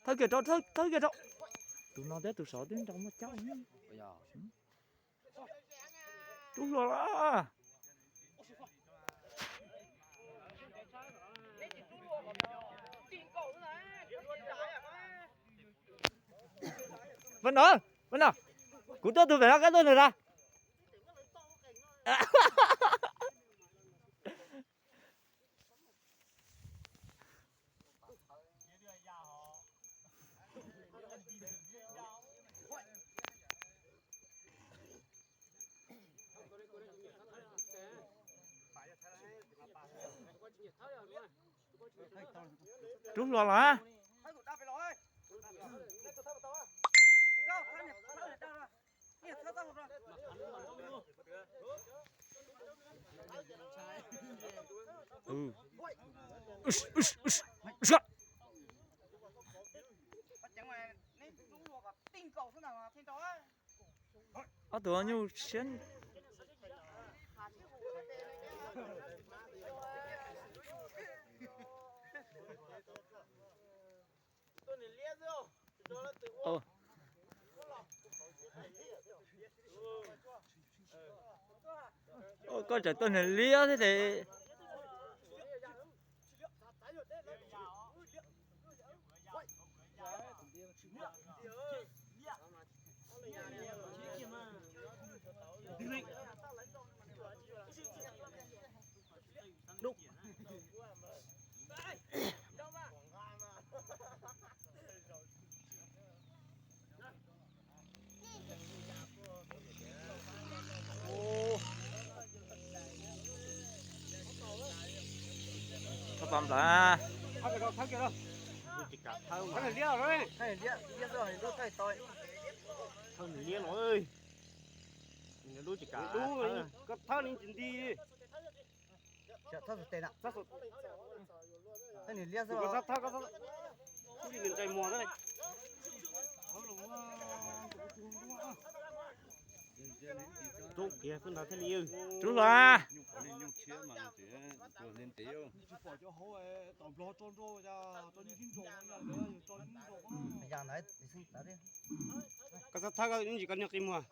Thawb kiag rau, thawb, thawb kiag rau. Tus no thiab tus saud twb nrau muaj cab. Rub hluas los. Vaj Nom, Vaj Nom, kuv tuaj tus pem no, koj tuaj tus na. Rub hluas los. Ob tug nyuj siab. Koj tseem tuaj niag liab thiab ces. Thawb pam nplawm. Thawb nws liab los, koj thawb nws tsis nti. Thawb nws liab xwb los. Ntshai muag xwb. Rub kiag xwb ntag thiaj li. Rub hluas. Koj txhob thawb, koj tsis, koj niag qi muag.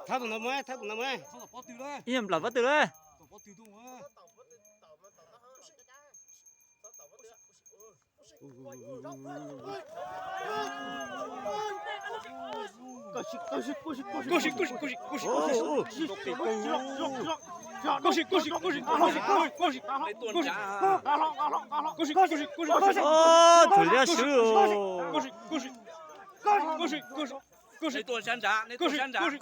Thawb tus ntawd mus, thawb tus ntawd mus. Ib nyuag nplawm pob tw lawm. Txhua liab swb. Tuaj sab nrad, nej tuaj sab nrad.